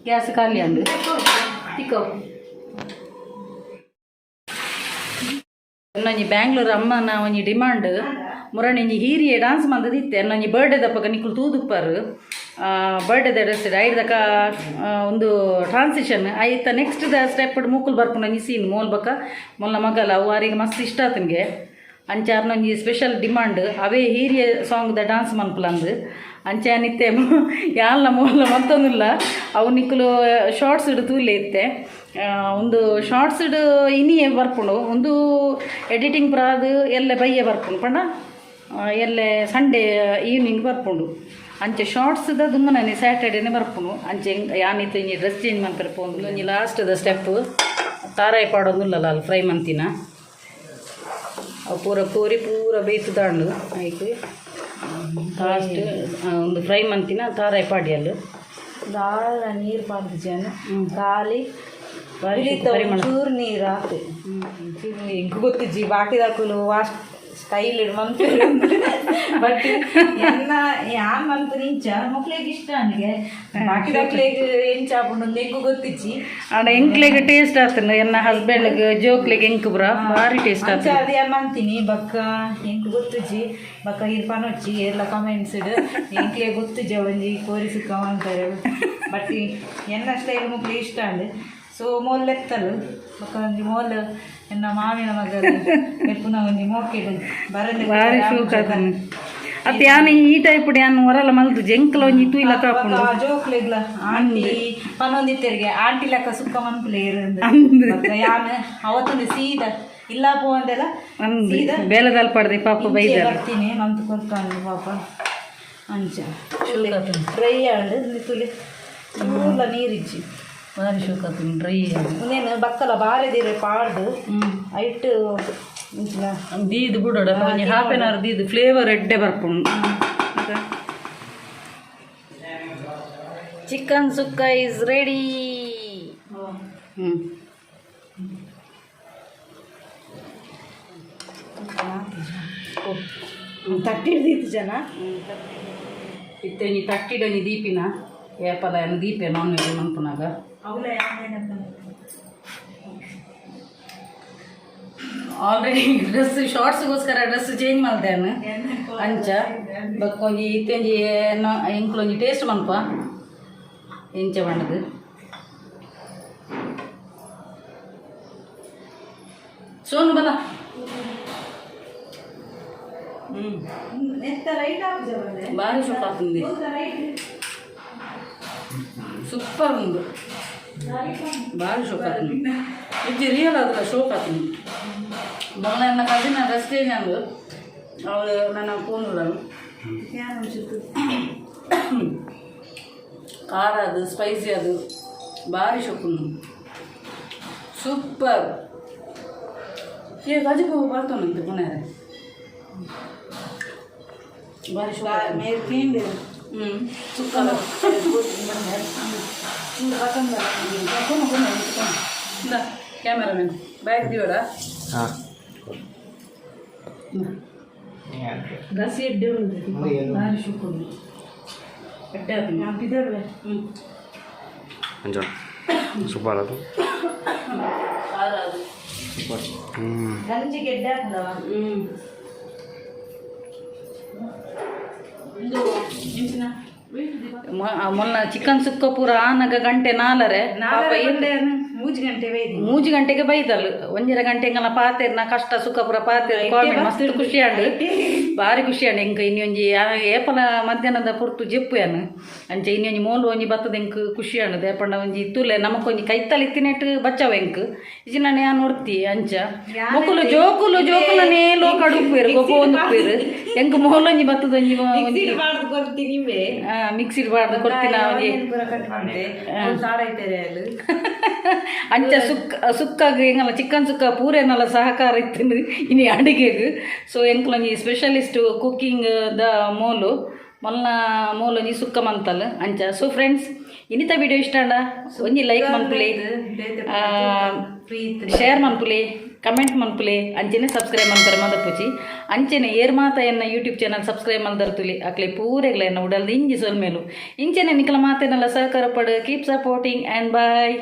ಗ್ಯಾಸ್ ಖಾಲಿ ಆಂಡ್ ತಿಕ್ಕೋ. ಒಂಜಿ ಬ್ಯಾಂಗ್ಳೂರ್ ಅಮ್ಮನ ಒಂಜಿ ಡಿಮಾಂಡ್ ಮುರಣಿ ಒಂಜಿ ಹೀರಿಯೆ ಡಾನ್ಸ್ ಮಂದದಿತ್ತೆ. ಒಂಜಿ ಬರ್ಡೇ ದಪ್ಪಗ ನಿಕುಲು ತೂದುಪ್ಪರು. ಬರ್ಡೇ ಡ್ರೆಸ್ ಐಡ್ದಕ ಒಂದು ಟ್ರಾನ್ಸಿಷನ್ ಐತ ನೆಕ್ಸ್ಟ್ the step ಮೂಕುಲ್ ಬರ್ಪುನ ಒಂಜಿ ಸೀನ್ ಮೋಲ್ ಬಕ್ಕ ಮೊಲ್ಲ ಮಗಲ ಅವು ಆರಿಗೆ ಮಸ್ತ್ ಇಷ್ಟ ಆತನ್ಗೆ. ಅಂಚಾರ್ನ ಒಂಜಿ ಸ್ಪೆಷಲ್ ಡಿಮಾಂಡ್ ಅವೇ ಹೀರಿಯ ಸಾಂಗ್ ದ ಡಾನ್ಸ್ ಮನ್ಪುಲಂದು. ಅಂಚ ನಿತ್ತೆ ಯಾಲ್ನ ಮೋಲ್ಲ ಮತ್ತೊಂದಿಲ್ಲ. ಅವು ನಿಕುಲು ಶಾರ್ಟ್ಸ್ ಇಡು ತೂಲೆ ಇತ್ತೆ. ಒಂದು ಶಾರ್ಟ್ಸ್ ಇಡು ಇನಿಯೇ ಬರ್ಪುಂಡು. ಒಂದು ಎಡಿಟಿಂಗ್ ಪ್ರಾದು ಎಲ್ಲೆ ಬಯ್ಯ ಬರ್ಪುಂಡು ಪಂಡ ಎಲ್ಲೆ ಸಂಡೇ ಈವ್ನಿಂಗ್ ಬರ್ಪುಂಡು. ಅಂಚೆ ಶಾರ್ಟ್ಸ್ ದ ದುಂಬುನನೆ ಸ್ಯಾಟರ್ಡೇನೆ ಬರ್ಪುನು. ಅಂಚೆ ಯಾನ್ ಇತ್ತೆ ಇಂಜಿ ಡ್ರೆಸ್ ಚೇಂಜ್ ಮನ್ಪೆರೆ ಪೋಂದು. ಒಂಜಿ ಲಾಸ್ಟ್ ದ ಸ್ಟೆಪ್, ತಾರಾಯಿ ಪಾಡೊಂದುಲ್ಲಲ್ಲ ಅಲ್ಲಿ ಫ್ರೈ ಮಂತಿನ. ಅವು ಪೂರ ಕೋರಿ ಪೂರ ಬೇಯ್ತುದಾಂಡು. ಐಕ್ ಲಾಸ್ಟ್ ಒಂದು ಫ್ರೈ ಮಂತಿನ ತಾರಾಯಿ ಪಾಡಿಯಲ್ಲು. ದಾಳ ನೀರು ಪಾಡ್ದು ಜನ ಖಾಲಿ. ಬಾರಿ ಪಿಲಿತ ಪರಿಮಳ. ಒಂಚೂರು ನೀರು ಹಾಕು. ಎಂಕ್ ಗೊತ್ತಿಜ್ಜಿ ಬಾಕಿದಕುಲು ವಾ ಸ್ಟೈಲ್ ಮನ್ಪೆರ್. ಬಟ್ ಎನ್ನ ಯಾನ್ ಮನ್ಪುನ ಇಂಚ ಮೊಕ್ಲೆಗ್ ಇಷ್ಟ ನನಗೆ. ಬಾಕಿದಕ್ಲೆಗ್ ಎಂಚ ಆಪುಂಡು ಎಂಕು ಗೊತ್ತಿಜ್ಜಿ. ಆಂಡ ಎಂಕ್ಲೆಗ್ ಟೇಸ್ಟ್ ಆತಂಡು. ಎನ್ನ ಹಸ್ಬೆಂಡ್ಗ್, ಜೋಕ್ಲೆಗ್, ಎಂಕ್ ಪೂರ ಭಾರಿ ಟೇಸ್ಟ್ ಅಂಚ ಆತಂಡು. ಅದು ಯಾನ್ ಮಂತೀನಿ. ಬೊಕ್ಕ ಎಂಕ್ ಗೊತ್ತುಜ್ಜಿ. ಬೊಕ್ಕ ಇರ್ ಪನೊಚ್ಚಿ ಏರ್ಲ ಕಮೆಂಟ್ಸ್ ಎಂಕ್ಲೆ ಗೊತ್ತುಜ್ಜಿ ಒಂಜಿ ಕೋರಿ ಸುಕ್ಕ ಮನ್ಪೆರೆ. ಬಟ್ ಎನ್ನ ಸ್ಟೈಲ್ ಮೊಕ್ಲೆ ಇಷ್ಟ ಅಂಡ್. ಸೊ ಮೋಲ್ ಲೆತ್ತಲು. ಬೊಕ್ಕ ಒಂಜಿ ಮೋಲ್ ಎನ್ನ ಮಾಮಿನ ಮಗಲು ಲೆಪ್ಪುನ ಒಂಜಿ ಮೋಕೆಡ್ ಬರಲೆ. ಭಾರಿ ಶೋಕ್ ಆತಂಡು. ಅತ್ತ ಯಾನ್ ಈ ಟೈಪ್ ಯಾನ್ ಹೊರಲ ಮಲ್ತು ಜೆಂಕ್ಲ ಒಂಜಿ ತೂಯ್ಲಕ ಆಪುಂಡು. ಜೋಕ್ಲೆಗ್ಲ ಆಂಟಿ ಪನೊಂದಿತ್ತೆರ್ಗೆ, ಆಂಟಿ ಲೆಕ್ಕ ಸುಕ್ಕ ಮನ್ಪುಲೆ ಇರಂದು. ಅಂದ್. ಬೊಕ್ಕ ಯಾನ್ ಅವತ್ತೊಂದು ಸೀದಾ ಇಲ್ಲ ಪೋವಂದೆಲ್ಲ. ಅಂದ್. ಸೀದಾ ಬೇಲೆದಾಲ್ ಪಡ್ದೆ ಪಾಪ ಇಂಚೆ ಬೈದಾರ. ಬರ್ತೀನಿ ಮಂತ್ ಕೊರ್ತಾಂಡು ಪಾಪ. ಅಂಚ ಶೋಕ್ ಆತಂಡು. ಡ್ರೈ ಆಂಡ್. ತುಲಿ ಪೂರ್ಲ ನೀರಿಜ್ಜಿ. ಭಾರಿ ಶೋಕ್ ಆತಂಡು ಡ್ರೈ. ಇನ್ನೇನು ಬಕ್ಕಲ ಬಾರೆದಿರೆ ಪಾಡ್ದು ಐಟ್ ಇಂಚಿನ. ದೀದ್ ಬುಡೋಡ ಒಂಜಿ ಹಾಫ್ ಆನ್ ಅವರ್ ದೀದ್ ಫ್ಲೇವರ್ ಎಡ್ಡೆ ಬರ್ಪುಂಡು. Chicken sukka is ready. ತಟ್ಟಿ ಹಿಡ್ದಿತ್ತು ಜನ. ಇತ್ತೆ ಒಂಜಿ ತಟ್ಟಿಡೊಂಜಿ ದೀಪಿನ ಏಪಲ ಏನು ದೀಪೆ ನಾನ್ ವೆಜ್ ಮನ್ಪುನಾಗ. ಅವಳ. ಆಲ್ರೆಡಿ ಡ್ರೆಸ್ ಶಾರ್ಟ್ಸ್ಗೋಸ್ಕರ ಡ್ರೆಸ್ ಚೇಂಜ್ ಮಲ್ತೇನೆ. ಅಂಚ ಬೊಕ್ಕ ಒಂಜಿ ಇತ್ತೆ ಒಂಜಿ ಎಂಕ್ಲು ಒಂಜಿ ಟೇಸ್ಟ್ ಮನ್ಪ ಎಂಚ ಪಂಡದು. ಸೋನು ಬಲ. ಎಂತ ಲೈಟ್ ಹಾಕುಜ ಬಂದೆ. ಭಾರಿ ಶೋಕ್ ಆಗ್ತದೆ. ಸೂಪರ್ ಉಂಡು. ಭಾರಿ ಶೋಕ್ ಆಗ್ತದೆ. ಇಜ್ಜಿ, ರಿಯಲ್ ಆದ್ರೆ ಶೋಕ್ ಆಗ್ತದೆ. ಮೊನ್ನೆ ನನ್ನ ಕಸಿನ ಡ್ರೆಸ್ ಚೇಂಜ್ ಅಂದು ಅವಳು ನನ್ನ ಫೋನ್. ಖಾರ ಅದು, ಸ್ಪೈಸಿ ಅದು, ಭಾರಿ ಶೋಕ್. ಸೂಪರ್. ಏ ಗಜಪು ಬರ್ತವನಂತೆ ಪುಣೆ. ಭಾರಿ ಶೋಕ್ ಆಗ್ತದೆ. ಮೇರ್ ಕೇಂದ್ರ. ಸುಕ್ಕ. ಚೂರು ಪಸಂದ. ಕೊನು ಕೊನು ಕೊನು. ಇಂದ ಕ್ಯಾಮರಾಮನ್, ಬ್ಯಾಗ್ ದಿವಡ. ಹಾಂ. ಗಸಿ ಎಡ್ಡೆ ಉಂಟು. ಭಾರಿ ಶೋಕ್ ಉಂಡು. ಎಡ್ಡೆ ಆತುಂಡು. ನಾನು ಬಿದರ್ವೆ. ಅಂಜೋಣ ಸೂಪರ್ ಅದು. ಖಾರ ಅದು. ಸೂಪರ್. ಗಂಜಿ ಗೆಡ್ಡೆ ಆಗ್ತದವ. ಇದು ಎಂಚಿನ ಮೊನ್ನ ಚಿಕನ್ ಸುಕ್ಕ ಪೂರ ಆನಗ ಗಂಟೆ ನಾಲರೆ ಪಾಪ. ಮೂಜಿ ಗಂಟೆ ಬೈದಿ. 3 ಗಂಟೆಗೆ ಬೈದಲ್. 1.5 ಗಂಟೆ ಪಾತೆರ್ನ ಕಷ್ಟ ಸುಖ ಪೂರ ಪಾತೆರ್. ಕಾಮಿಡಿ ಮಸ್ತ್ ಖುಷಿ ಆಂಡ್, ಭಾರಿ ಖುಷಿ ಆಂಡ್ ಎಂಕ್. ಇನ್ನೊಂಜಿ ಏಪಲ ಮಧ್ಯಾಹ್ನದ ಪೊರ್ತು ಜೆಪ್ಪು ಯಾನ್. ಅಂಚ ಇನ್ನೊಂಜಿ ಮೋಲು ಒಂಜಿ ಬತ್ತದ ಎಂಕ್ ಖುಷಿ ಆಂಡ್. ದೇಪಂಡ ಒಂಜಿ ತುಲೆ ನಮಕ್ ಒಂಜಿ ಕೈತಲ್ ಇತ್ತಿನೆಟ್ ಬಚ್ಚವ ಎಂಕ್. ಇಜ್ಜಿನ ಯಾನ್ ನೋಡ್ತಿ. ಅಂಚ ಮೊಕುಲು ಜೋಕುಲು ಜೋಕುಲನೇ ಲೋಕಡ್ ಉಪ್ಪುವೆರ್, ಗೊಬ್ಬೊಂದು ಉಪ್ಪುವೆರ್. ಎಂಕ್ ಮೋಲೊಂಜಿ ಬತ್ತದ ಒಂಜಿ ಒಂಜಿ ಪಾಡ್ದು ಕೊರ್ತೀನಿ ನಿಂಬೆ. ಮಿಕ್ಸಿಡ್ ಪಾಡ್ದು ಕೊಡ್ತಿನ ಒಂಜಿ. ಪೂರ ಕಟ್ ಮಾಡ್ದೆ ಸಾರೈತಾರೆ ಅಲ್ಲಿ. ಅಂಚ ಸುಕ್ಕ ಸುಕ್ಕಾಗ ಎಂಗಲ್ಲ ಚಿಕನ್ ಸುಕ್ಕ ಪೂರೇನಲ್ಲ ಸಹಕಾರ ಇತ್ತು ಇನಿ ಅಡಿಗೆಗ್. ಸೊ ಎಂಕ್ಲೊಂಜಿ ಸ್ಪೆಷಲಿಸ್ಟ್ ಕುಕ್ಕಿಂಗ್ ದ ಮೋಲು ಮೊಲ್ಲ ಮೋಲೊಂಜಿ ಸುಕ್ಕ ಮಂತಲ್. ಅಂಚ ಸೊ ಫ್ರೆಂಡ್ಸ್, ಇನ್ನಿತ ವಿಡಿಯೋ ಇಷ್ಟ ಆಂಡ ಒಂಜಿ ಲೈಕ್ ಮನ್ಪುಲೆ, ಶೇರ್ ಮನ್ಪುಲೆ, ಕಮೆಂಟ್ ಮನ್ಪುಲೆ. ಅಂಚೆನೆ ಸಬ್ಸ್ಕ್ರೈಬ್ ಮನ್ಪರೆ ಮದಪುಚಿ. ಅಂಚೆನೆ ಏರ್ ಮಾತ ಎನ್ನ ಯೂಟ್ಯೂಬ್ ಚಾನಲ್ ಸಬ್ಸ್ಕ್ರೈಬ್ ಮಲ್ದರ್ತುಲಿ ಅಕ್ಲೆ ಪೂರೆಗ್ಲ ಎನ್ನ ಉಡಲ್ದ ಇಂಜಿ ಸೊಲ್ಮೇಲು. ಇಂಚೆನೆ ನಿಕಲ ಮಾತೇನೆಲ್ಲ ಸಹಕಾರ ಪಡು. Keep supporting and bye.